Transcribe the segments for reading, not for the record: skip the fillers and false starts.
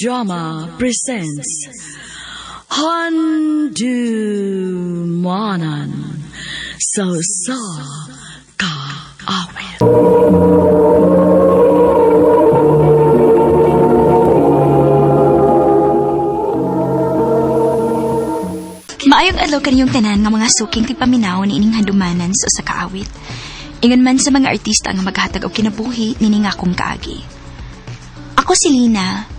Drama presents Handumanan sa Usa Ka Awit. Maayong adlaw kaniyong tanan nga mga suking tigpaminaw ni ining handumanan sa usa ka awit. Ingon man sa mga artista nga maghatag og kinabuhi nining akong kaagi. Ako si Lina.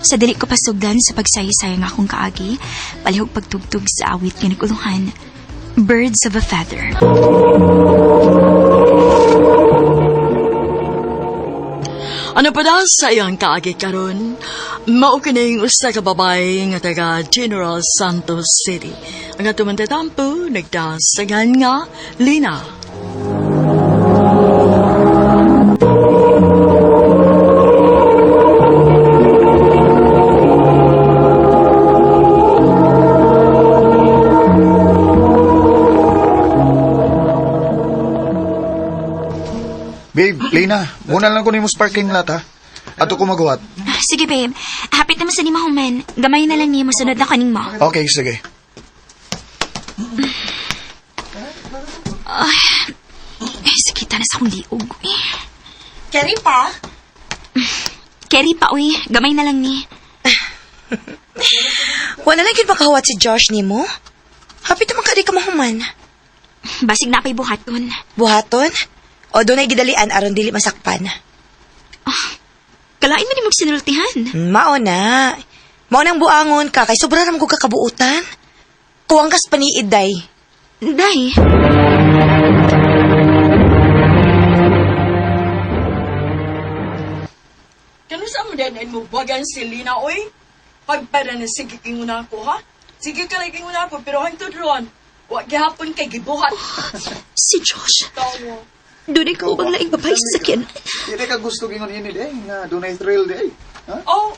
Sa dili ko pasugdan sa pagsaysay nga akong kaagi, palihog pagtugtog sa awit nga naguluhan, Birds of a Feather. Ano pa daw sa iyang kaagi karon? Mao kini usa ka babae nga taga General Santos City. Ang atong mantatampo nagdasagan nga Lina. Babe, Lina, muna lang ko nimo sa parking lot ha. Ato ko maghuwat. Ah, sige babe, hapit naman sa nima human. Gamay na lang nimo sunod na kaning mo. Okay, sige. Ay, sakita na sa akong liog. Eh. Kerry pa? Kerry pa uy, gamay na lang ni. Wala lang gyud makahuwat si Josh nimo. Hapit naman ka di ka mahuman. Basig na pa'y buhaton. Buhaton? O dunay gidalian aron dili masakpan. Kalain mo ni mong sinultihan. Mao na. Mao nang buangon ka kay sobra ra man kog kakabuutan. Kuwang kas paniid day. Day. Kano sa mo din mo bagan si Lina, oy? Pagpara na sige kingon ako, ha? Sige ka lang kingon ako, pero hangtod ron, wa gihapon kay gibuhat. Si Josh. Tawa. Doon ikaw bang laing babae sa sakyan? Hindi ka gusto gingon ini day, nga dunay thrill day. Ha? Oh,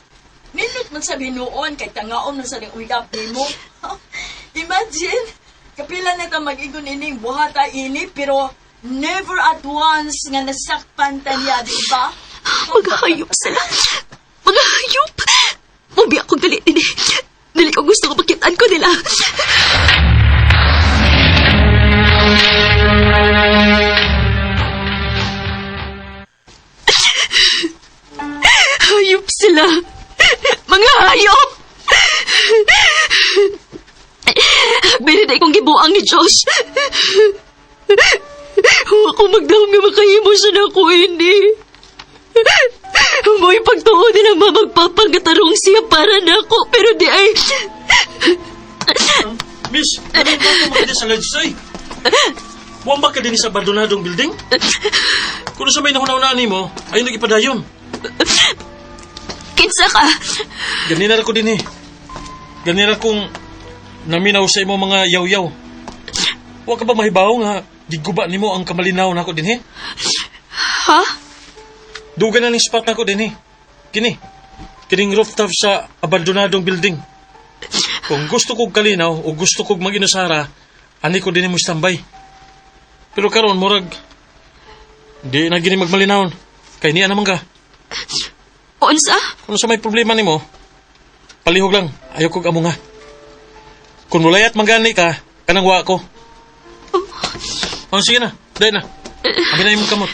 nindot man sa binuon kay tangaon na sa ning uyab nimo. Imagine, kapila na ta mag-ingon ining buhata ini pero never at once nga nasakpan ta niya, di ba? Maghayop sila. Maghayop! Mubi akong dali din eh. Dali ko gusto ko makitaan ko nila. Hayop sila. Mga hayop! Biniday kong gibuang ni Josh. Huwag ko magdahom nga makahimo siya na ako, hindi. Mo'y pagtuo nila mamagpapangatarong siya para nako, pero di ay... Miss, ano ba ito makita sa ledge, ay? Muang ba ka din sa abandonadong building? Kung sa may nahuna-unaan mo, ayun nagipadayon. Kinsa ka? Ganina ra ko din eh. Ganina kong naminaw sa imo mga yaw-yaw. Huwag ka ba mahibaw nga giguba nimo ang kamalinaw nako din eh? Ha? Duga na ning spot nako din eh. Kini, kining rooftop sa abandonadong building. Kung gusto kog kalinaw o gusto kog mag-inusara, ani ko din mo standby. Pero karon murag di na gini magmalinawon. Kay niya naman ka. Unsa? Kung sa may problema nimo, palihog lang. Ayaw kog amo nga. Kung mulayat manggani ka, kanang wa ko. Oh, sige na. Dahil na. Abi na imong kamot.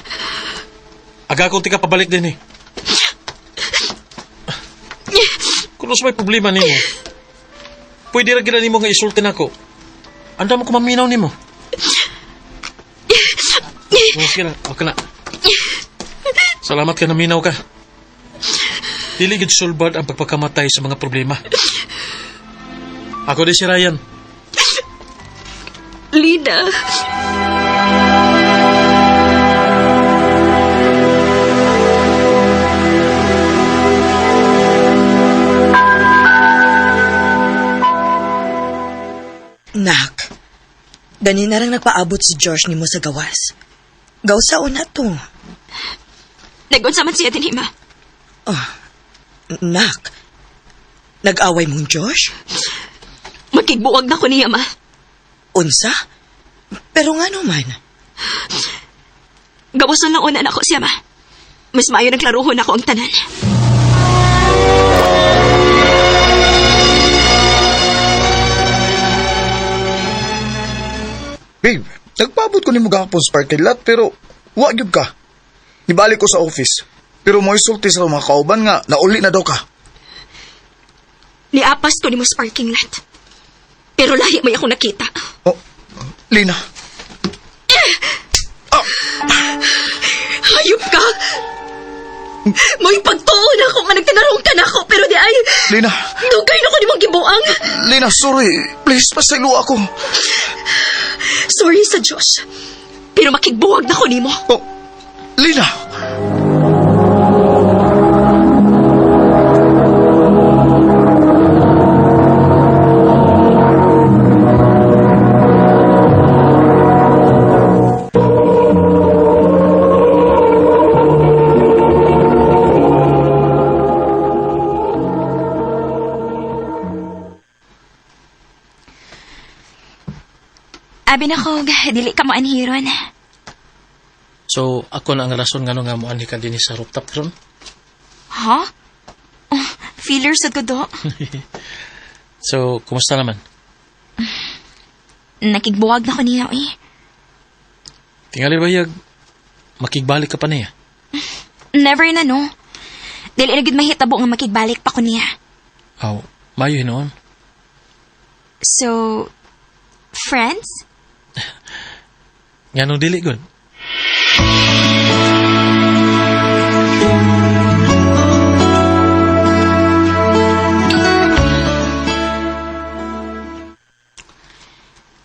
Aga kong tika pabalik din eh. Kung sa may problema nimo, pwede ra gina nimo nga isulti nako. Anda mo ko maminaw nimo. Oh, sige na. Okay na. Salamat ka naminaw ka. Dili gid sulbad ang pagpakamatay sa mga problema. Ako din si Ryan. Lina. Nak. Gani na rang nagpaabot si Josh nimo sa gawas. Gawsa una to. Nagunsa man siya din, ma. Nak. Nag-away mong Josh? Makigbuwag na ko niya, ma. Unsa? Pero nga naman. Gawason lang una na ako siya, ma. Mas maayo nagklaruhon ako ang tanan. Nagpaabot ko nimo gahapon sa parking lot pero wa gyud ka. Nibalik ko sa office. Pero mo'y sulti sa mga kauban nga nauli na daw ka. Niapas ko nimo sa parking lot. Pero lahi may ako nakita. Oh, Lina. Hayop ka! May pagtuon ako nga nagtinarong ka na ako pero di ay... Lina, Dugay na ko nimong gibuang. Lina, sorry. Please, pasaylo ako. Sorry sa Diyos. Pero makigbuwag na ko nimo. Oh, Lina! Abi na ko, dili ka mo anhiron. So, ako na ang rason ngano nga moanhi ka dinhi sa rooftop karon. Ha? Oh, feelers sad ko do. So, kumusta naman? Nakigbuwag na ko niya eh. Tingali ba yag makigbalik ka pa niya? Never na no. Dili na gid mahitabo nga makigbalik pa ko niya. Aw, mayo hinuon. So, friends? Nganong dili gud?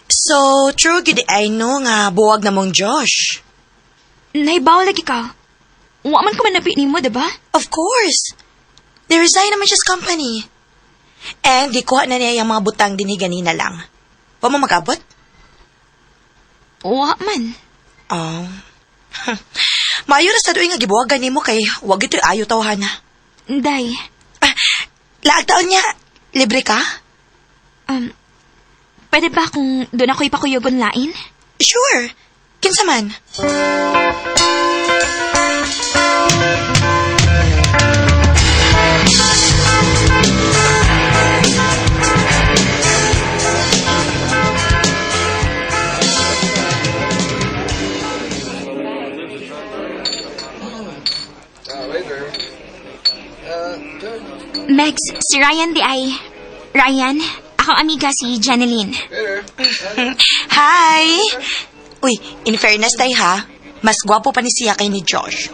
So, true gid ay no nga buwag na mong Josh. Naibaw lagi ka. Wa man ko manapi nimo, diba? Of course. Ni-resign naman siya sa company. And gikuha na niya yung mga butang dinhi ganina lang. Wa mo magabot? Wa man. Oh. Maayo ra sa duay nga gibuwagan nimo kay wag ito'y ayo tawhana. Day, Ah, laag taon niya, libre ka? um, pwede ba kung doon ako ipakuyogon lain? Sure. Kinsa man? Megs, si Ryan di ay. Ryan, akong amiga si Janeline. Hi! Uy, in fairness tay ha, mas gwapo pa ni siya kay ni Josh.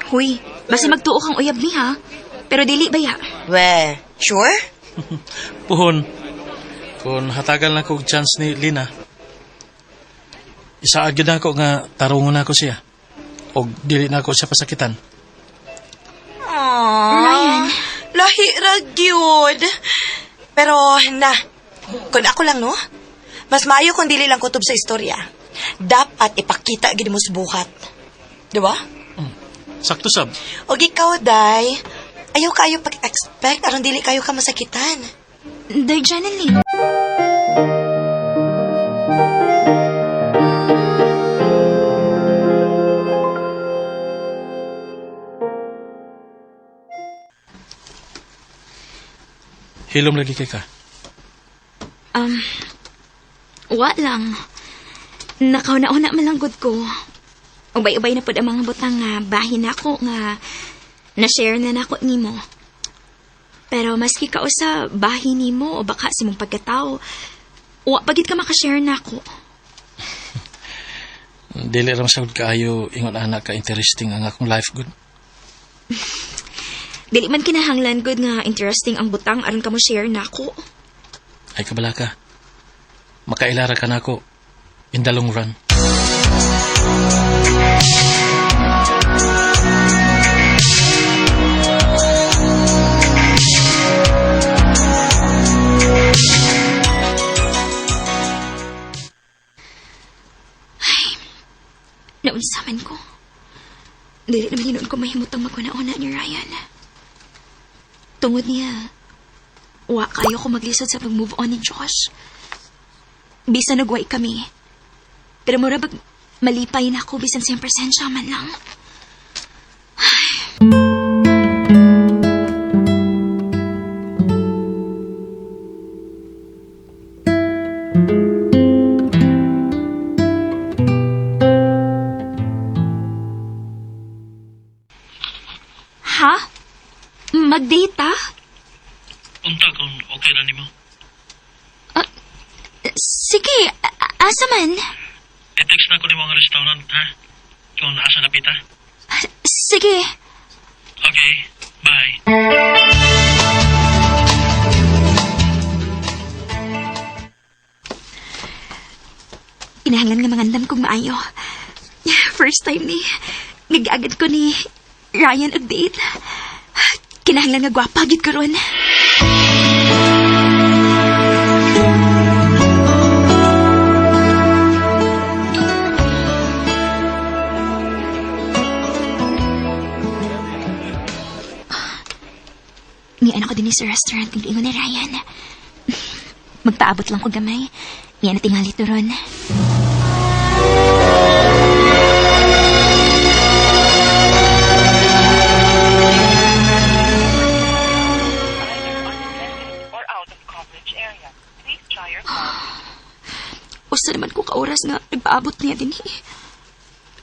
Huy, basta magtuo kang uyab ni ha. Pero dili ba ya? We, sure? Puhon, kung hatagan lang kog chance ni Lina, isaad gyud nako nga tarungon nako siya. Og dili nako siya pasakitan. Aww. Ryan. Lahi ra gyud. Pero na, kun ako lang no, mas maayo kung dili lang kutob sa istorya. Dapat ipakita gid mo sa buhat. Di ba? Sakto sab. Og ikaw, Day, ayaw kayo pag-expect aron dili kayo ka masakitan. Day, Janeline. Hilom lagi kay ka. Wa lang. Nakauna-una man lang gud ko. Ubay-ubay na pud ang mga butang nga bahin nako nga na-share na nako nimo. Pero maski kausa bahin nimo o baka sa imong pagkatao, wa pagid ka makashare nako. Dili ra masagod kaayo ingon ana ka interesting ang akong life good. Dili man kinahanglan gud nga interesting ang butang aron ka mo share nako. Ay kabala ka. Makailara ka nako in the long run. Naunsa man ko. Dili naman hinuon ko mahimutang maguna-una ni Ryan. Tungod niya, wa kayo ko maglisod sa pag-move on ni Josh. Bisan nagway kami. Pero mura bag malipay na ako bisan siyang presensya man lang. Mag-date ah? Unta kung okay ra nimo. Sige, asa man? I-text na ko nimo ang restaurant, ha? Kung asa napita. Sige. Okay, bye. Kinahanglan nga mangandam kong maayo. First time ni nag-agad ko ni Ryan og date. Kinahanglan nga gwapa gid ko ron. Ni ano ko din sa restaurant ng ingon ni Ryan. Magpaabot lang ko gamay. Niya na tingali to ron. Usa naman ko ka oras nga nagpaabot niya din eh.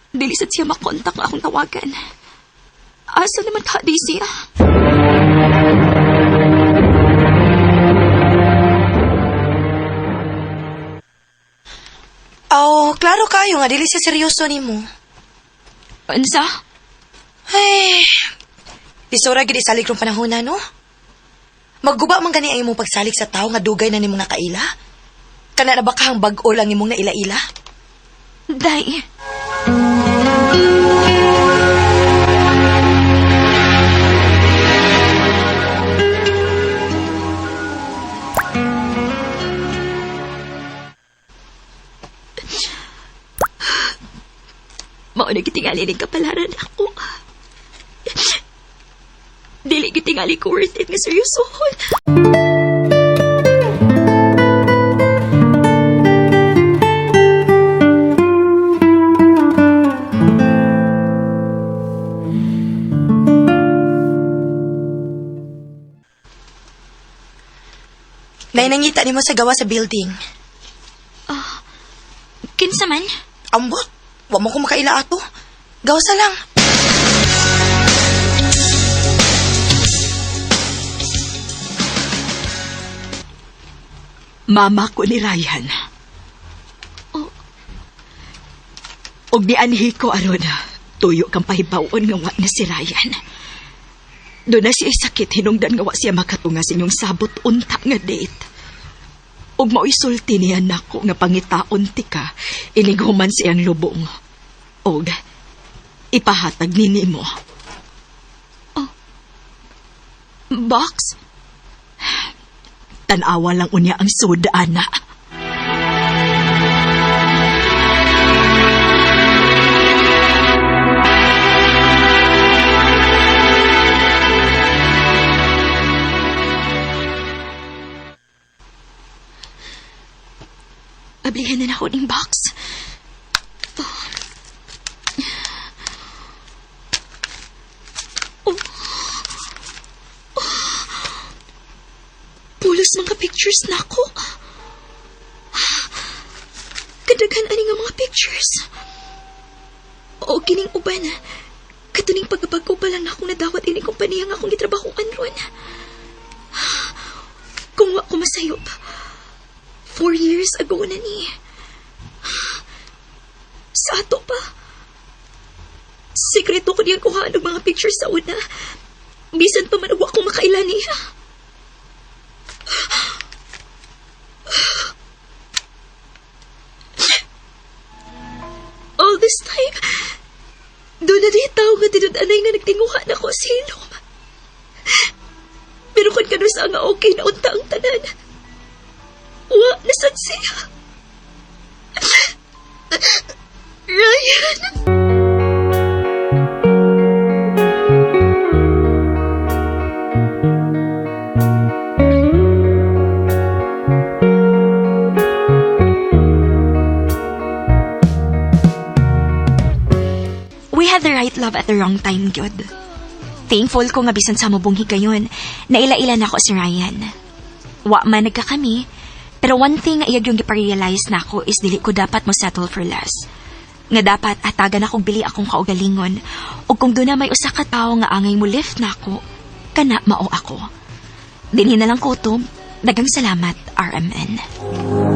Dili sad siya makontak nga akong tawagan. Asa naman ka di siya? Oh, klaro kayo nga dili siya seryoso nimo. Unsa? Ay, isora gid isalig rong panahon na, no? Magguba man gani ang imong pagsalig sa tao nga dugay na nimong nakaila? Kana na ba kahang bag-o lang imong naila-ila? Day. Mao na gitingali ning kapalaran ako. Dili gitingali ko worth it nga seryosohon. Nay nangita nimo sa gawa sa building. Kinsa man? Ambot, wa mo ko makaila ato. Gawa sa lang. Mama ko ni Ryan. Oh. Og nianhi ko aron, tuyo kang pahibaw-on nga wa na si Ryan. Doon na siya sakit hinungdan nga wa siya makatunga sa inyong sabot unta nga date. Og mao'y sulti niya nako nga pangitaon ti ka, inig human siyang lubong. Og ipahatag ni nimo. Oh. Box? Tanawa lang unya ang suda, ana. Ablihan na nako ning box. Oh. Oh. Oh. Pulos mga pictures nako. Kadaghan ani nga mga pictures. O kining uban. Katuning pagkabag-o pa lang akong nadawat ini kompanya nga akong gitrabahoan ron. Kung wa ko masayop, 4 years ago na ni. Sa ato pa. Sekreto ko niyang kuhaan og mga pictures sa una. Bisan pa man wa ko makaila niya. All this time, duna diay tao nga tinud-anay nga nagtinguha nako sa hilom. Pero kung kanusa nga okay na unta ang tanan, wa na sad siya. Ryan! We had the right love at the wrong time, gyud. Thankful ko nga bisan sa mubong higayon, naila-ila nako si Ryan. Wa man nagkakami, pero one thing nga iyag yung gipa-realize nako is dili ko dapat mo settle for less. Nga dapat atagan akong bili akong kaugalingon, ug kung duna may usa ka tawo nga angay mo lift nako, Kana mao ako. Dinhi na lang kutob. Daghang salamat, RMN.